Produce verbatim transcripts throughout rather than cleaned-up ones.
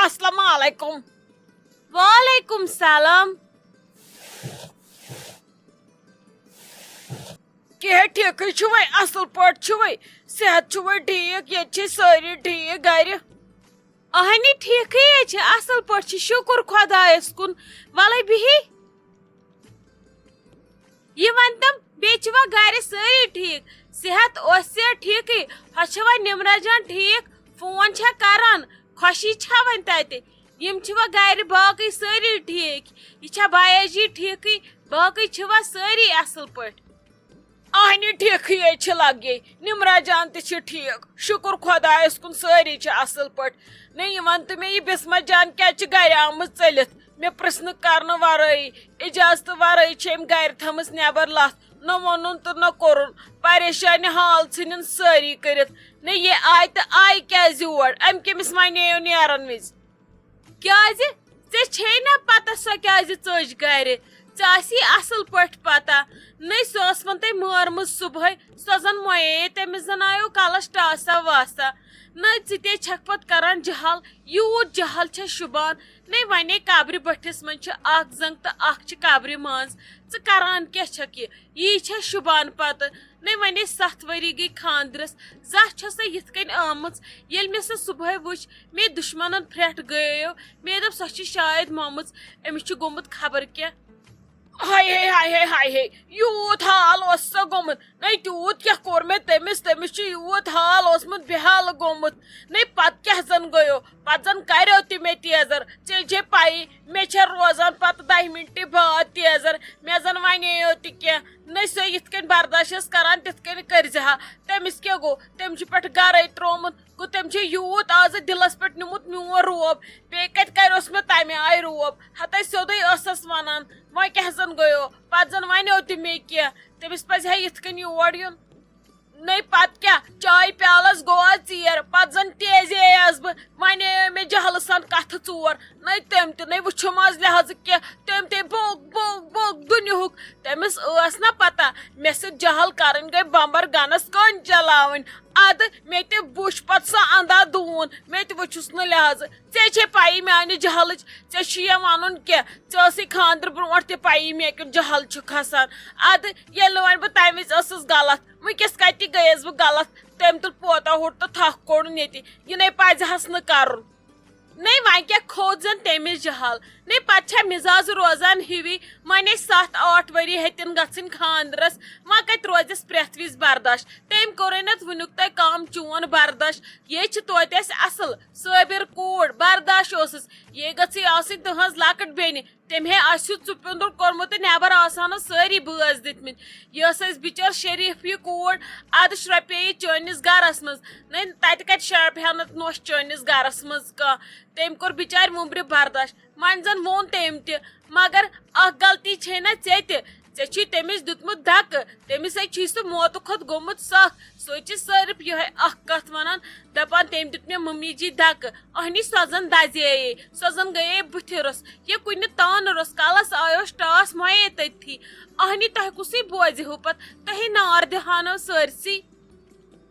السلام علیکم۔ وعلیکم سلام۔ کینٛہہ ٹھیکٕے چھُوے، اصل پٲٹھۍ چھُوے، صحت چھُوے ٹھیک، ییٚتہِ چھِ سٲری ٹھیک گرِ؟ اہنی، ٹھیکٕے ہے چھِ، اصل پٲٹھۍ چھِ، شُکُر خۄدایس کُن۔ ولے بِہی۔ یہِ ؤنۍ تم، بیٚیہِ چھِوا گرِ سٲری ٹھیک؟ صحت اوس ژےٚ ٹھیکٕے؟ ہۄ چھوا نمرہ جان ٹھیک؟ فون چھا کران؟ خوشی چھا وۄنۍ تتہِ؟ یِم چھِوا گرِ باقٕے سٲری ٹھیک؟ یہِ چھا بیا جی ٹھیکٕے؟ باقٕے چھِوا سٲری اصل پٲٹھۍ؟ اہنہِ ٹھیکٕے ہے چھِ لگے، نمرہ جان تہِ چھِ ٹھیک، شُکُر خۄدایس کُن سٲری چھِ اصل پٲٹھۍ۔ نہ یہِ ون تہٕ مےٚ، یہِ بسمت جان کیازِ چھِ گرِ آمٕژ ژٔلِتھ؟ مےٚ پرژھنہٕ کرنہٕ ورٲیی، اجازتہٕ ورٲیی چھِ أمۍ گرِ تھٲمٕژ نٮ۪بر لتھ، نہ ووٚنُن تہٕ نہ کوٚرُن، پریشانہِ حال ژھٕنِن سٲری کٔرِتھ۔ نہ یہِ آیہِ تہٕ آیہِ کیازِ یور؟ أمۍ کٔمِس ونییو نیرن وِزِ؟ کیازِ؟ ژےٚ چھے نا پتہ سۄ کیازِ ژٔج گرِ؟ ژےٚ آسی اصل پٲٹھۍ پتہ۔ نٔے سۄ ٲس وۄنۍ تٔمۍ مٲرمٕژ صبحٲے، سۄ زن مویے تٔمِس زن آیو کلس ٹاسا واسا۔ نٔے ژٕ تے چھکھ پتہٕ کران جہل، یوٗت جہل چھےٚ شوٗبان۔ نٔے ونے قبرِ بٔٹھِس منٛز چھِ اکھ زنگ تہٕ اکھ چھِ قبرِ منٛز۔ ژٕ کران کیٛاہ چھکھ یہِ؟ یی چھےٚ شوٗبان پتہٕ۔ نٔے ونے ستھ ؤری گٔے خاندرس، زانٛہہ چھےٚ سۄ یِتھ کٔنۍ آمٕژ۔ ییٚلہِ مےٚ سۄ صبحٲے وٕچھ، مےٚ دُشمنن پھرٛٹھ گٔیو۔ مےٚ دوٚپ، سۄ چھِ شاید مۄمٕژ، أمِس چھُ گوٚمُت خبر کیٛاہ۔ ہاے ہے، ہاے ہے، ہاے ہے، یوٗت حال اوس سۄ گوٚمُت۔ نَے تیوٗت کیٛاہ کوٚر مےٚ تٔمِس؟ تٔمِس چھُ یوٗت حال اوسمُت، بے حال گوٚمُت۔ نَے پَتہٕ کیٛاہ زَن گٔیو؟ پَتہٕ زَن کَریو تہِ مےٚ تیزر۔ ژےٚ چھے پَیی، مےٚ چھےٚ روزان پَتہٕ دَہہِ مِنٹہِ بعد تیزر۔ مےٚ زَن وَنییو تہِ کینٛہہ۔ نَے سۄ یِتھ کٔنۍ برداش ٲس کَران، تِتھ کٔنۍ کٔرۍ زِ ہا۔ تٔمِس کیٛاہ گوٚو؟ تٔمۍ چھُ پٮ۪ٹھٕ گَرَے ترٛوومُت۔ گوٚو، تٔمۍ چھُ یوٗت آزٕ دِلَس پٮ۪ٹھ نیوٗمُت میون روب۔ بیٚیہِ کَتہِ کَریوس مےٚ تَمہِ آیہِ روب؟ ہَتَے سیوٚدُے ٲسَس وَنان۔ وۄنۍ کیٛاہ زَن گٔیو؟ پَتہٕ زَن وَنیو تہِ مےٚ کینٛہہ۔ تٔمِس پَزِ ہا یِتھ کٔنۍ یور یُن۔ نَے پَتہٕ کیٛاہ؟ چایہِ پیالَس گوٚو آز ژیر، پَتہٕ زَن تیزے آیَس بہٕ۔ وۄنۍ آیے مےٚ جہلہٕ سان کَتھٕ ژور۔ نَے تٔمۍ تہِ نَے وٕچھُم آز لحاظہٕ کینٛہہ۔ تٔمۍ تہِ بوٚگ، بوٚگ، بوٚگ دُنیہُک۔ تٔمِس ٲس نہ پَتہ، مےٚ سۭتۍ جہل کَرٕنۍ گٔے بمبر گنَس کٔنۍ چلاوٕنۍ۔ اَدٕ مےٚ تہِ وٕچھ پَتہٕ سۄ اَندا دوٗن، مےٚ تہِ وٕچھُس نہٕ لحاظہٕ۔ ژےٚ چھے پَیی میٛانہِ جہلٕچ، ژےٚ چھُے یہِ وَنُن کینٛہہ۔ ژےٚ ٲسٕے خانٛدرٕ برونٛٹھ تہِ پَیی مےٚ کیُتھ جہل چھُ کھسان۔ اَدٕ ییٚلہِ نہٕ وۄنۍ بہٕ تَمہِ وِزِ ٲسٕس غلط، وٕنۍکٮ۪س کَتہِ گٔیَس بہٕ غلط؟ تٔمۍ تُل پوتا ہوٚٹ تہٕ تھَکھ کوٚڑُن ییٚتہِ۔ یہِ نَے پَزِہَس نہٕ کَرُن۔ نَے وۄنۍ کیٛاہ کھوٚت زَن تٔمِس جہل؟ نَے پَتہٕ چھا مِزاز روزان ہِوی؟ وۄنۍ ٲسۍ سَتھ ٲٹھ ؤری ہیٚتِن گژھٕنۍ خانٛدرَس، وۄنۍ کَتہِ روزٮ۪س پرٛٮ۪تھ وِزِ برداش؟ تٔمۍ کوٚرُے نَتہٕ وٕنیُک تام کام چون برداش۔ یے چھِ توتہِ اَسہِ اَصٕل، صٲبِر کوٗر، برداش اوسُس۔ یے گٔژھٕے آسٕنۍ تُہٕنٛز لۄکٕٹ بیٚنہِ۔ تٔمۍ ہے آسہِ ہیوٗ ژُپیوٚنٛدُر کوٚرمُت تہٕ نٮ۪بر آسہٕ ہنس سٲری بٲژ دِتمٕتۍ۔ یہِ ٲس اَسہِ بِچٲر شریٖف یہِ کوٗر، اَدٕ شرٛپے یہِ چٲنِس گرس منٛز۔ نَے تَتہِ کَتہِ شرٛپہِ ہا نہٕ نوٚش چٲنِس گرس منٛز کانٛہہ۔ تٔمۍ کوٚر بِچارِ وُمبرِ برداش۔ وۄنۍ زَن ووٚن تٔمۍ تہِ، مگر اکھ غلطی چھے نہ ژےٚ تہِ۔ ژےٚ چھُے تٔمِس دیُتمُت دَکہٕ، تٔمِس ہے چھُے سُہ موتہٕ کھۄتہٕ گوٚمُت سَکھ۔ سُہ ہے چھِ صرف یِہوٚے اَکھ کَتھ وَنان، دَپان تٔمۍ دیُت مےٚ مٔمی جی دَکہٕ۔ اہنی سۄ زَن دَزے، سۄ زَن گٔیے بٕتھِ روٚس۔ یہِ کُنہِ تانہٕ روٚس، کَلَس آیوس ٹاس مۄیے تٔتھی۔ اہنی تۄہہِ کُسٕے بوزِ ہُہ پَتہٕ، تۄہے نار دِہانو سٲرسٕے۔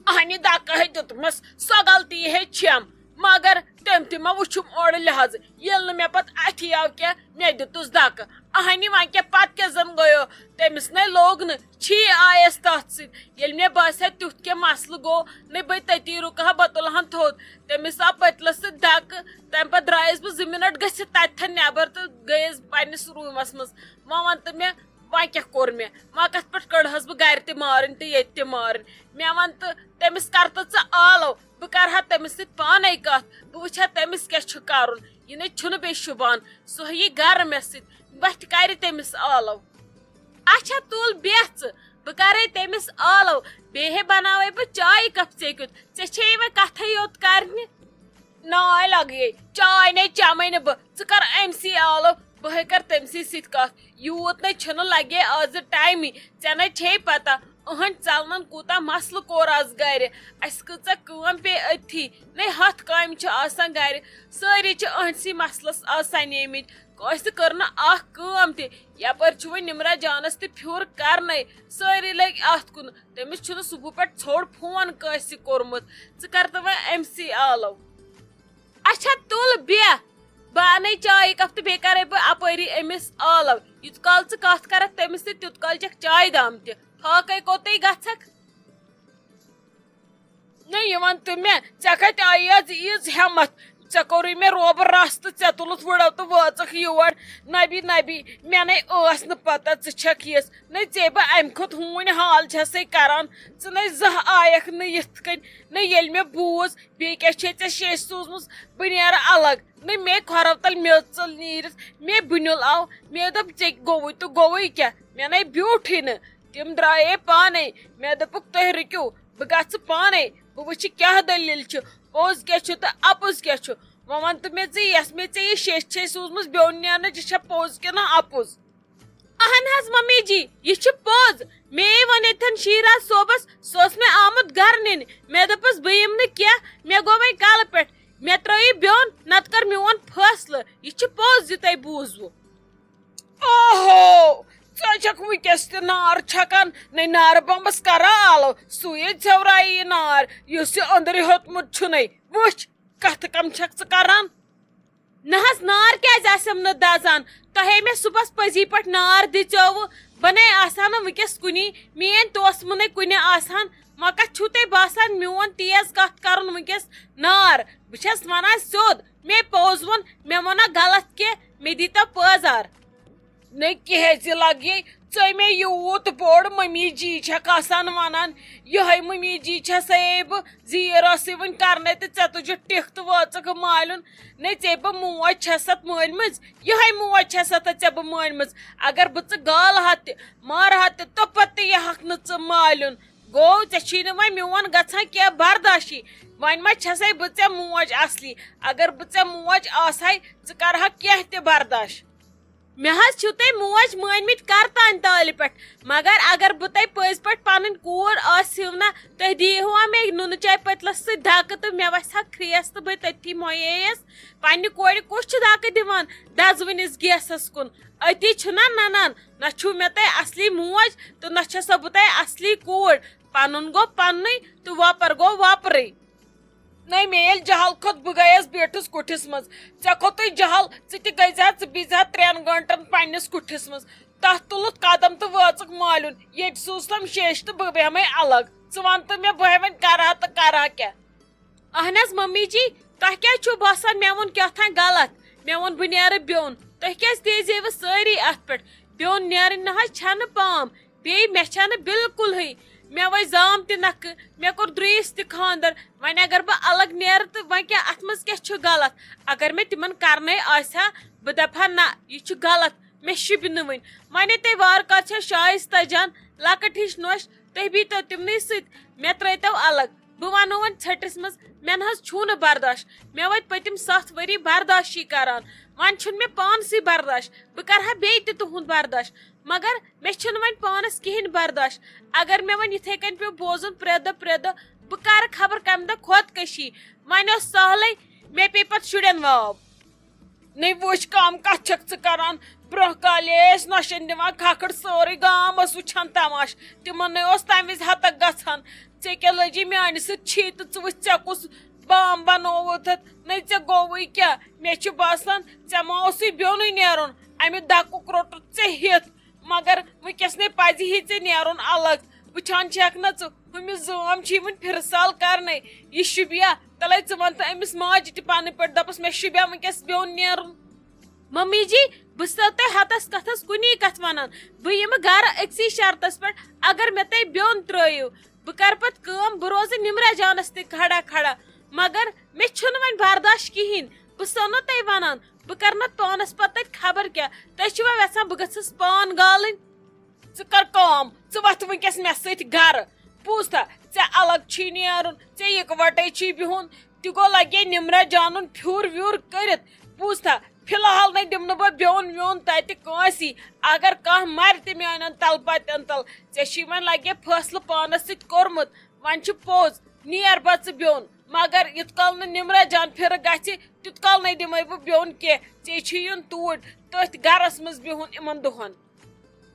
اہنہِ دَکہٕ ہے دیُتمَس، سۄ غلطی ہے چھَم۔ مگر تٔمۍ تہِ ما وٕچھُم اورٕ لحاظہٕ، ییٚلہِ نہٕ مےٚ پَتہٕ اَتھی آو کینٛہہ، مےٚ دیُتُس دَکہٕ۔ اہنہِ وۄنۍ کیٛاہ، پَتہٕ کیٛاہ زَن گٔیو؟ تٔمِس نے لوگ نہٕ، چھی آیَس تَتھ سۭتۍ۔ ییٚلہِ مےٚ باسہِ ہا تیُتھ کینٛہہ مسلہٕ گوٚو، نَے بہٕ تٔتی رُکہٕ ہا، بہٕ تُلہٕ ہَن تھوٚد۔ تٔمِس آو پٔتلَس سۭتۍ دَکہٕ، تَمہِ پَتہٕ درٛایَس بہٕ زٕ مِنَٹ گٔژھِتھ تَتہِ تھَن نٮ۪بَر تہٕ گٔیَس پنٛنِس روٗمَس منٛز۔ وۄنۍ وَن تہٕ مےٚ، وۄنۍ کیٛاہ کوٚر مےٚ؟ وۄنۍ کَتھ پٮ۪ٹھ کٔڑہَس بہٕ گَرِ تہِ مارٕنۍ تہٕ ییٚتہِ تہِ مارٕنۍ؟ مےٚ وَن تہٕ تٔمِس کَر تہٕ ژٕ آلو، بہٕ کَرٕ ہا تٔمِس سۭتۍ پانَے کَتھ، بہٕ وٕچھِ ہا تٔمِس کیٛاہ چھُ کَرُن۔ یہِ نَے چھُنہٕ بیٚیہِ شوٗبان، سُہ یی گَرٕ مےٚ سۭتۍ، بہٕ تہِ کَرِ تٔمِس آلو۔ اچھا تُل بیٚہہ ژٕ، بہٕ کَرَے تٔمِس آلو، بیٚیہِ ہے بَناوَے بہٕ چایہِ کَپ ژےٚ کیُتھ، ژےٚ چھے وۄنۍ کَتھَے یوت کَرنہِ۔ ناے لگے، چاے نے چمے نہٕ بہٕ، ژٕ کر أمۍ سٕے آلو، بہٕ ہے کر تٔمۍ سٕے سۭتۍ کتھ۔ یوٗت نے چھُنہٕ لگے آزٕ ٹایمٕے، ژےٚ نے چھے پتہ، أہنٛدۍ ژلنن کوٗتاہ مسلہٕ کوٚر آز گرِ۔ اسہِ کۭژاہ کٲم پیٚیہِ أتھی، نے ہتھ کامہِ چھِ آسان گرِ، سٲری چھِ أہنٛدسٕے مسلس آز سنیمٕتۍ، کٲنٛسہِ کٔر نہٕ اکھ کٲم تہِ۔ یپٲرۍ چھُ وۄنۍ نمرہ جانس تہِ پھیُر کرنے، سٲری لٔگۍ اتھ کُن۔ تٔمِس چھُنہٕ صُبحہٕ پٮ۪ٹھ ژھوٚڑ فون کٲنٛسہِ کوٚرمُت۔ ژٕ کر تہٕ وۄنۍ أمۍ سٕے آلو۔ اچھا، تُل بیٚہہ، بہٕ اَنَے چایہِ کپ تہٕ بیٚیہِ کَرَے بہٕ اَپٲری أمِس ٲلو۔ یوٗت کال ژٕ کَتھ کَرَکھ تٔمِس سۭتۍ، تیوٗت کال چٮ۪کھ چایہِ دام تہِ۔ فاقَے کوٚتٕے گژھکھ؟ نہ، یہِ وَن تہٕ مےٚ، ژےٚ کَتہِ آیی آز ییٖژ ہٮ۪مَتھ؟ ژےٚ کوٚرُے مےٚ روبہٕ رَس تہٕ ژےٚ تُلُتھ وٕڑو تہٕ وٲژٕکھ یور۔ نبی، نبی، مےٚ نے ٲس نہٕ پَتہ ژٕ چھَکھ یِژھ۔ نہ ژےٚ بہٕ اَمہِ کھۄتہٕ ہوٗنۍ حال چھَسَے کَران۔ ژٕ نے زانٛہہ آیَکھ نہٕ یِتھ کٔنۍ۔ نہ ییٚلہِ مےٚ بوٗز، بیٚیہِ کیٛاہ چھے ژےٚ شیٚش سوٗزمٕژ؟ بہٕ نیرٕ الگ۔ نہ مے کھۄرو تل میٚژ ژٔل نیٖرِتھ، مے بُنیُل آو۔ مے دوٚپ، "ژےٚ گوٚوُے تہٕ گوٚوُے کیٛاہ؟" مے نے بیوٗٹھٕے نہٕ۔ تِم درٛایے پانے۔ مے دوٚپُکھ، "تُہۍ رُکِو، بہٕ گژھٕ پانے، بہٕ وٕچھِ کیٛاہ دٔلیٖل چھِ، پوٚز کیٛاہ چھُ تہٕ اَپُز کیٛاہ چھُ۔ وۄنۍ وَن تہٕ مےٚ ژٕ، یۄس مےٚ ژےٚ یہِ شیٚش چھے سوٗزمٕژ بیوٚن نیرنٕچ، یہِ چھا پوٚز کِنہٕ اَپُز؟" اہن حظ ممی جی، یہِ چھُ پوٚز۔ مے ووٚن ییٚتھٮ۪ن شیراز صٲبس، سُہ اوس مےٚ آمُت گرٕ نِنہِ۔ مےٚ دوٚپُس، "بہٕ یِمہٕ نہٕ کینٛہہ، مےٚ گوٚو وۄنۍ کلہٕ پٮ۪ٹھ۔ مےٚ ترٲیِو بیوٚن، نتہٕ کر میون فٲصلہٕ۔ یہِ چھُ پوٚز یہِ تۄہہِ بوٗزوُ۔" اوہو، ژٕ چھکھ وٕنکیٚس تہِ نار چھکان، نے نارٕ بمبس کرا آلو، سُے ژھیوراے یہِ نار، یُس یہِ أنٛدرِ ہیوٚتمُت چھُنے۔ وٕچھ، کتھٕ کم چھکھ ژٕ کران؟ نہ حظ، نار کیازِ آسٮ۪م نہٕ دزان؟ تۄہے مےٚ صُبحس پٔزی پٲٹھۍ نار دِژیووٕ۔ بہٕ نے آسہٕ ہا نہٕ وٕنکیٚس کُنی، میٲنۍ توسہٕ مُنے کُنہِ آسہٕ ہن۔ وۄنۍ کتھ چھُو تۄہہِ باسان میون تیز کتھ کرُن وٕنکیٚس نار؟ بہٕ چھس ونان سیوٚد، مے پوٚز ووٚن، مےٚ ووٚنا غلط کینٛہہ، مےٚ دیٖتو پٲزار۔ نے کیازِ لگے ژے مےٚ یوٗت بوٚڑ ممی جی چھکھ آسان ونان، یہے ممی جی چھسے بہٕ زیٖر ٲسٕے وٕنۍ کرنے تہٕ ژےٚ تُجُتھ ٹِکھ تہٕ وٲژٕکھ مالیُن۔ نے ژےٚ بہٕ موج چھسَتھ مٲلمٕژ، یہے موج چھسَتھ ژےٚ بہٕ مٲلمٕژ۔ اگر بہٕ ژٕ گالہٕ ہا تہِ، مارٕ ہا تہِ، توٚپتہٕ تہِ یہِ ہکھ نہٕ ژٕ مالیُن۔ گوٚو، ژےٚ چھی نہٕ وۄنۍ میون گژھان کینٛہہ برداشی۔ وۄنۍ ما چھسے بہٕ ژےٚ موج اصلی؟ اگر بہٕ ژےٚ موج آسہے، ژٕ کرہکھ کینٛہہ تہِ برداش۔ مےٚ حظ چھِو تۄہہِ موج مٲنمٕتۍ کرتانۍ تالہِ پٮ۪ٹھ، مگر اگر بہٕ تۄہہِ پٔزۍ پٲٹھۍ پنٕنۍ کوٗر ٲسِو نا، تُہۍ دیٖہوا مےٚ نُنہٕ چاے پٔتلس سۭتۍ دھکہٕ تہٕ مےٚ وَسہِ ہا کھرٛیس تہٕ بہٕ تٔتھی مۄیییَس۔ پننہِ کورِ کُس چھُ دھکہٕ دِوان دزوٕنِس گیسَس کُن؟ أتی چھُنا ننان، نہ چھُو مےٚ تۄہہِ اصلی موج تہٕ نہ چھَسو بہٕ تۄہہِ اصلی کوٗر۔ پنُن گوٚو پننُے تہٕ وۄپر گوٚو وۄپرٕے۔ نَے مےٚ ییٚلہِ جہل کھوٚت، بہٕ گٔیَس بیٖٹھٕس کُٹھِس منٛز۔ ژےٚ کھوٚتُے جہل، ژٕ تہِ گٔے زِ ہا، ژٕ بِہزِ ہا ترٛٮ۪ن گٲنٛٹَن پنٛنِس کُٹھِس منٛز۔ تَتھ تُلُتھ قدم تہٕ وٲژٕکھ مالیُن۔ ییٚتہِ سوٗزتھَم شیٚش تہٕ بہٕ بیٚہمَے الگ۔ ژٕ وَن تہٕ مےٚ، بہٕ وۄنۍ کَرٕ ہا تہٕ کَرٕ ہا کیٛاہ؟ اہن حظ ممی جی، تۄہہِ کیٛازِ چھُو باسان مےٚ ووٚن کیٛاہ تام غلط؟ مےٚ ووٚن بہٕ نیرٕ بیوٚن۔ تُہۍ کیٛازِ تیزیوٕ سٲری اَتھ پٮ۪ٹھ؟ بیوٚن نیرٕنۍ نہ حظ چھَنہٕ پام۔ بیٚیہِ مےٚ چھَنہٕ بِلکُلٕے۔ مےٚ وَے زام تہِ نَکھٕ، مےٚ کوٚر درٛیِس تہِ خانٛدر۔ وۄنۍ اگر بہٕ الگ نیرٕ تہٕ وۄنۍ کیٛاہ، اَتھ منٛز کیٛاہ چھُ غلط؟ اگر مےٚ تِمَن کَرنَے آسہِ ہا، بہٕ دَپہٕ ہا، "نہ، یہِ چھُ غلط، مےٚ شوٗبہِ نہٕ وٕنۍ۔" وۄنۍ ہے تۄہہِ وارٕ کارٕ چھےٚ شایِستہ جان، لۄکٕٹ ہِش نۄش، تُہۍ بیٖتو تِمنٕے سۭتۍ، مےٚ ترٛٲیتو الگ۔ بہٕ وَنو وۄنۍ ژھٔٹِس منٛز، مےٚ نہ حظ چھُو نہٕ برداش۔ مےٚ وٲتۍ پٔتِم سَتھ ؤری برداشی کَران، وۄنۍ چھُنہٕ مےٚ پانسٕے برداش۔ بہٕ کَرٕ ہا بیٚیہِ تہِ تُہُنٛد برداش، مگر مےٚ چھُنہٕ وۄنۍ پانَس کِہیٖنۍ برداش۔ اگر مےٚ وۄنۍ یِتھَے کٔنۍ پیوٚو بوزُن پرٛٮ۪تھ دۄہ پرٛٮ۪تھ دۄہ، بہٕ کَرٕ خبر کَمہِ دۄہ خودکٔشی۔ وۄنۍ اوس سہلٕے، مےٚ پیٚیہِ پَتہٕ شُرٮ۪ن واو۔ نَے وٕچھ، کَم کَتھ چھَکھ ژٕ کَران؟ برٛونٛہہ کالے ٲسۍ نۄشَن دِوان کھَکھٕر، سورُے گام اوس وٕچھان تماش۔ تِمَن نَے اوس تَمہِ وِزِ ہَتَکھ گژھان۔ ژےٚ کیٛاہ لٔجی میٛانہِ سۭتۍ چھی تہٕ ژٕ وٕچھ، ژےٚ کُس بام بنووُتھ؟ نَے ژےٚ گوٚوُے کیٛاہ؟ مےٚ چھُ باسان، ژےٚ ما اوسُے بیوٚنُے نیرُن۔ اَمہِ دَکُک روٚٹُتھ ژےٚ ہیٚتھ۔ مگر وٕنکیٚس نے پَزِ ہے ژےٚ نیرُن الگ۔ وٕچھان چھَکھ نہ ژٕ، ہُمِس زٲم چھِ وٕنہِ پھِرٕ سال کرنے۔ یہِ شُبیا، تَلَے ژٕ وَن تہٕ أمِس ماجہِ تہِ پنٕنۍ پٲٹھۍ، دَپَس، "مےٚ شُبیا وٕنکیٚس بیوٚن نیرُن۔" ممی جی، بہٕ چھَسو تۄہہِ ہَتَس کَتھَس کُنی کَتھ وَنان۔ بہٕ یِمہٕ گَرٕ أکسٕے شرطَس پٮ۪ٹھ، اگر مےٚ تۄہہِ بیوٚن ترٛٲیِو، بہٕ کَرٕ پَتہٕ کٲم، بہٕ روزٕ نِمرا جانَس تہِ کھڑا کھڑا۔ مگر مےٚ چھُنہٕ وۄنۍ برداش کِہیٖنۍ۔ بہٕ چھَسو نہ تۄہہِ وَنان، بہٕ کَرٕ نہ پانَس پَتہٕ تَتہِ خبر کیٛاہ۔ تُہۍ چھِوا وٮ۪ژھان بہٕ گٔژھٕس پان گالٕنۍ؟ ژٕ کر کٲم، ژٕ وَتھ وٕنکیٚس مےٚ سۭتۍ گرٕ۔ بوٗزتھا، ژےٚ الگ چھی نیرُن، ژےٚ یِکوَٹَے چھی بِہُن۔ تہِ گوٚو لگے نِمرا جانُن پھیُر ویُر کٔرِتھ۔ بوٗزتھا، فی الحال نے دِمہٕ نہٕ بہٕ بیوٚن ویوٚن تَتہِ کٲنٛسی۔ اگر کانٛہہ مَرِ تہِ میٛانٮ۪ن تلپاتٮ۪ن تل، ژےٚ چھی وۄنۍ لگے فٲصلہٕ پانَس سۭتۍ کوٚرمُت۔ وۄنۍ چھُ پوٚز، نیر بہٕ ژٕ بیوٚن۔ مگر یُتھ کال نہٕ نِمرا جان پھِرٕ گژھِ، تیُتھ کال نے دِمَے بہٕ بیوٚن کینٛہہ۔ ژےٚ چھی یُن توٗرۍ، تٔتھۍ گرَس منٛز بِہُن یِمَن دۄہَن۔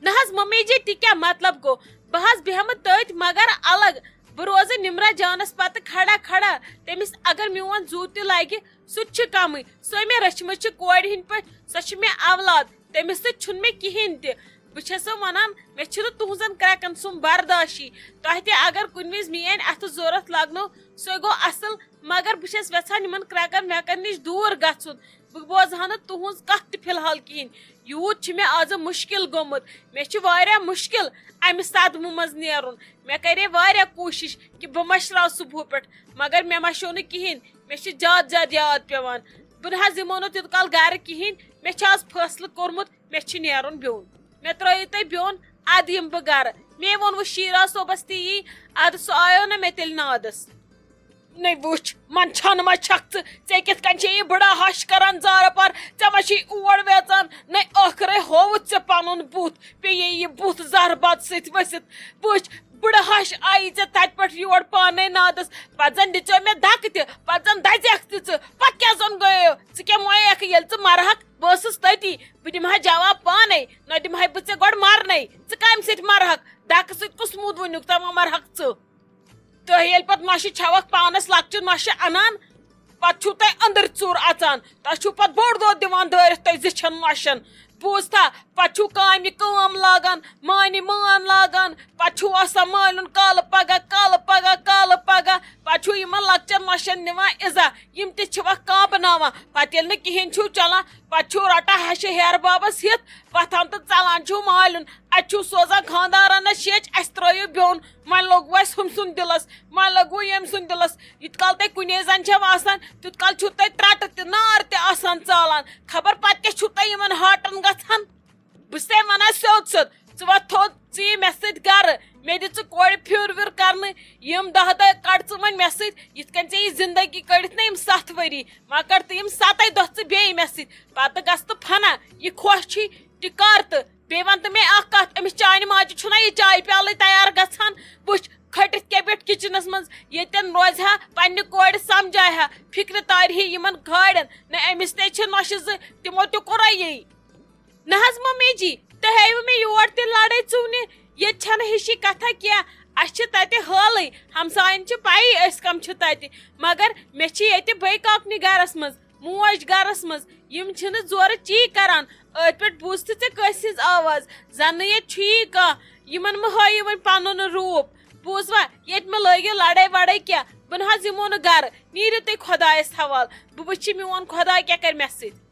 نہ حظ ممی جی، تہِ کیٛاہ مطلب گوٚو؟ بہٕ حظ بیٚہمہٕ تٔتھۍ مگر الگ۔ بہٕ روزٕ نمرہ جانس پتہٕ کھڑا کھڑا۔ تٔمِس اگر میون زُو تہِ لگہِ، سُہ تہِ چھُ کمٕے۔ سۄے مےٚ رٔچھمٕژ چھِ کورِ ہٕنٛدۍ پٲٹھۍ، سۄ چھِ مےٚ اولاد، تٔمِس سۭتۍ چھُنہٕ مےٚ کِہیٖنۍ تہِ۔ بہٕ چھَسو وَنان، مےٚ چھُنہٕ تُہٕنٛزن کرٛٮ۪کن سُنٛد برداشی۔ تۄہہِ تہِ اگر کُنہِ وِزِ میٲنۍ اَتھٕ ضوٚرَتھ لگنو، سُے گوٚو اَصٕل، مگر بہٕ چھَس یَژھان یِمن کرٛٮ۪کن وٮ۪کن نِش دوٗر گژھُن۔ بہٕ بوزٕ ہا نہٕ تُہٕنٛز کَتھ تہِ فی الحال کِہیٖنۍ۔ یوٗت چھُ مےٚ آزٕ مُشکِل گوٚمُت، مےٚ چھُ واریاہ مُشکِل اَمہِ صدمہٕ منٛز نیرُن۔ مےٚ کَرے واریاہ کوٗشِش کہِ بہٕ مَشراو صُبحہٕ پٮ۪ٹھ، مگر مےٚ مَشیو نہٕ کِہیٖنۍ۔ مےٚ چھِ زیادٕ زیادٕ یاد پٮ۪وان۔ بہٕ نہٕ حظ یِمو نہٕ تیوٗت کال گَرٕ کِہیٖنۍ۔ مےٚ چھُ آز فٲصلہٕ کوٚرمُت، مےٚ چھُ نیرُن بیوٚن۔ مےٚ ترٛٲیِو تُہۍ بیوٚن، اَدٕ یِمہٕ بہٕ گَرٕ۔ مے ووٚن وۄنۍ شیٖرا صٲبَس تہِ یی، اَدٕ سُہ آیو نہ مےٚ تیٚلہِ نادَس۔ نَے وٕچھ، منٛدچھان ما چھَکھ ژٕ؟ ژےٚ کِتھ کٔنۍ چھے یہِ بٕڑا ہَش کَران زارٕ پار؟ ژےٚ ما چھے اور ویژان؟ نَے ٲخرَے ہووُتھ ژےٚ پَنُن بُتھ، پیٚیے یہِ بُتھ زَربَد سۭتۍ ؤسِتھ۔ وٕچھ، بٕڑٕ ہَش آیی ژےٚ تَتہِ پٮ۪ٹھ یور پانَے نادَس۔ پَتہٕ زَن دِژیو مےٚ دَکہٕ تہِ، پَتہٕ زَن دَزیکھ تہِ ژٕ۔ پَتہٕ کیٛاہ زَن گٔیو؟ ژٕ کیٛاہ مۄیَکھ ییٚلہِ ژٕ مَرہَکھ؟ بہٕ ٲسٕس تٔتی، بہٕ دِمہٕ ہا جواب پانَے، نہ دِمہٕ ہا بہٕ ژےٚ گۄڈٕ مَرنَے۔ ژٕ کَمہِ سۭتۍ مَرہَکھ؟ دَکہٕ سۭتۍ کُس موٗد ووٚنُکھ ژےٚ وۄنۍ مَرہَکھ ژٕ؟ تُہۍ ییٚلہِ پَتہٕ نۄشہِ چھَوَکھ پانَس لۄکچہِ نۄشہِ اَنان، پَتہٕ چھُو تۄہہِ أنٛدٕرۍ ژوٗر اَژان، تۄہہِ چھُو پَتہٕ بوٚڑ دۄد دِوان دٲرِتھ تۄہہِ زِچھَن نۄشَن۔ بوٗزتھا؟ پَتہٕ چھُو کامہِ کٲم لاگان، مانہِ مان لاگان، پَتہٕ چھُو آسان مٲلِیُن کالہٕ پَگاہ، کالہٕ پَگاہ، کالہٕ پَگاہ، پَتہٕ چھُو یِمَن لۄکچَن نۄشَن نِوان اِزا، یِم تہِ چھِوَکھ کانٛپناوان۔ پَتہٕ ییٚلہِ نہٕ کِہیٖنۍ چھُو چَلان، پَتہٕ چھُو رَٹان ہَشہِ ہیرٕ بابَس ہِتھ، وۄتھان تہٕ ژَلان چھُو مٲلِیُن۔ اَتہِ چھُو سوزان خانٛدارَنَس شیٚچھ، اَسہِ ترٛٲیِو بیوٚن، وۄنۍ لوٚگوُ اَسہِ ہُمۍ سُنٛد دِلَس، وۄنۍ لوٚگوُ ییٚمۍ سُنٛد دِلَس۔ یوٗت کال تُہۍ کُنے زَن چھَو آسان، تیوٗت کال چھُو تۄہہِ ترٛٹہٕ تہِ نار تہِ آسان ژالان۔ خبر پَتہٕ کیٛاہ چھُو تۄہہِ یِمَن ہاٹَن گژھان؟ بہٕ چھَسے وَنان سیوٚد سیوٚد، ژٕ وۄتھ تھوٚد، ژٕ یہِ مےٚ سۭتۍ گَرٕ، مےٚ دِ ژٕ کورِ پھیُر ویُر کَرنہٕ۔ یِم دَہ دۄہ کَڑ ژٕ وۄنۍ مےٚ سۭتۍ، یِتھ کٔنۍ ژےٚ یہِ زِندگی کٔڑِتھ نہ یِم سَتھ ؤری، وۄنۍ کَڑ تہٕ یِم سَتے دۄہ ژٕ بیٚیہِ مےٚ سۭتۍ۔ پَتہٕ گژھ تہٕ فنا، یہِ خۄش چھی تہِ کَر تہٕ۔ بیٚیہِ وَن تہٕ مےٚ اَکھ کَتھ، أمِس چانہِ ماجہِ چھُنہ یہِ چایہِ پیالَے تیار گژھان؟ وٕچھ، کھٔٹِتھ کیٛاہ بیٚٹھ کِچنَس منٛز، ییٚتٮ۪ن روزِ ہا، پنٛنہِ کورِ سَمجھایہِ ہا، فِکرِ تارِ ہے یِمَن گاڑٮ۪ن۔ نہ أمِس تے چھِ نۄشہِ زٕ، تِمو تہِ کوٚرا یی؟ نہ حظ ممی جی، تُہۍ ہٲیِو مےٚ یور تہِ لڑٲے ژوٗنہِ۔ ییٚتہِ چھَنہٕ ہِشی کَتھا کینٛہہ۔ اَسہِ چھِ تَتہِ حٲلٕے، ہمساین چھِ پَیی أسۍ کَم چھِ تَتہِ۔ مگر مےٚ چھِ ییٚتہِ بٔے کاکنہِ گَرَس منٛز، موج گَرَس منٛز۔ یِم چھِنہٕ زورٕ چی کَران۔ أتھۍ پٮ۪ٹھ بوٗزتھٕ ژےٚ کٲنٛسہِ ہِنٛز آواز؟ زَنہٕ ییٚتہِ چھُ یی کانٛہہ۔ یِمَن مہٕ ہٲیِو وۄنۍ پَنُن روٗپ۔ بوٗزوا؟ ییٚتہِ مہٕ لٲگِو لڑٲے وڑٲے کینٛہہ۔ بہٕ نہ حظ یِمو نہٕ گَرٕ۔ نیٖرِو تُہۍ خۄدایَس حوالہٕ۔ بہٕ وٕچھِ میون خۄداے کیٛاہ کَرِ مےٚ سۭتۍ۔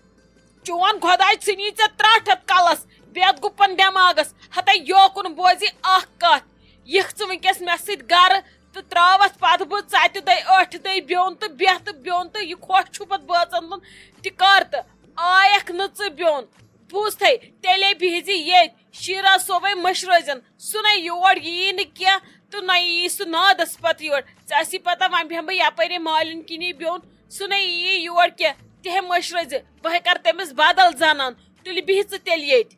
چون خۄداے ژھٕنی ژےٚ ترٛٹھ ہٮ۪تھ کَلَس، بیٚتھ گُپَن دٮ۪ماغَس۔ ہَتَے یوکُن بوزِ اَکھ کَتھ۔ یِکھ ژٕ وٕنۍکٮ۪س مےٚ سۭتۍ گَرٕ تہٕ ترٛاوَتھ پَتہٕ بہٕ ژَتہِ دۄہہِ ٲٹھِ دۄہہِ بیوٚن تہٕ بیٚہہ تہٕ بیوٚن تہٕ یہِ خۄش چھُ پَتہٕ بٲژَن ہُنٛد تہِ کَر تہٕ آیَکھ نہٕ ژٕ بیوٚن۔ بوٗزتھَے، تیٚلے بِہزِ ییٚتۍ۔ شیٖرا صٲبَے مٔشرٲوزٮ۪ن۔ سُہ نَے یور یِیی نہٕ کینٛہہ تہٕ نہ یِیی سُہ نادَس پَتہٕ یور۔ ژےٚ آسی پَتہ وۄنۍ بیٚہمہٕ بہٕ یَپٲرۍ مالِن کِنی بیوٚن۔ سُہ نَے یِیی یور کینٛہہ۔ تہِ ہے مٔشرٲوزِ۔ بہٕ ہے کَرٕ تٔمِس بدل زنان۔ تُلہِ بِہہِ ژٕ تیٚلہِ ییٚتہِ۔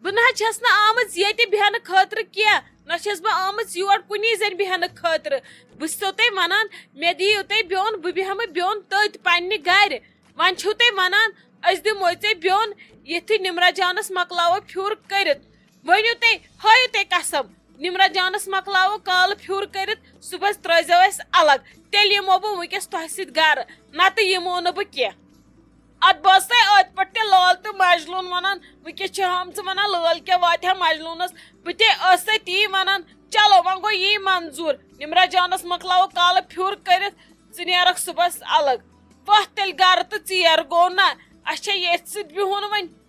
بہٕ نہ حظ چھَس نہٕ آمٕژ ییٚتہِ بیٚہنہٕ خٲطرٕ کینٛہہ، نہ چھَس بہٕ آمٕژ یور کُنی زٔنۍ بیٚہنہٕ خٲطرٕ۔ بہٕ چھَسو تۄہہِ وَنان، مےٚ دِیِو تُہۍ بیوٚن، بہٕ بیٚہمہٕ بیوٚن تٔتھۍ پنٛنہِ گَرِ۔ وۄنۍ چھِو تُہۍ وَنان، أسۍ دِموے ژےٚ بیوٚن، یِتھُے نِمرا جانَس مۄکلاوو پھیُر کٔرِتھ۔ ؤنِو تُہۍ، ہٲیِو تُہۍ قسم، نِمرا جانَس مۄکلاوو کالہٕ پھیُر کٔرِتھ، صُبحَس ترٛٲیزیو اَسہِ الگ۔ تیٚلہِ یِمو بہٕ وٕنۍکٮ۪س تۄہہِ سۭتۍ گَرٕ، نَتہٕ یِمو نہٕ بہٕ کینٛہہ۔ اتھ باسے أتھۍ پٮ۪ٹھ تہِ لٲل تہٕ مجنون ونان، وٕنکیٚس چھِ ہم ژٕ ونان لٲل کیٛاہ واتہِ ہا مجنونس۔ بہٕ تہِ ٲسے تی ونان، چلو وۄنۍ گوٚو یی منظور۔ نمرہ جانس مۄکلاوو کالہٕ پھیُر کٔرِتھ، ژٕ نیرکھ صُبحس الگ۔ وۄتھ تیٚلہِ گرٕ تہٕ ژیر گوٚو نا، اسہِ چھا ییٚتھۍ سۭتۍ بِہُن وۄنۍ؟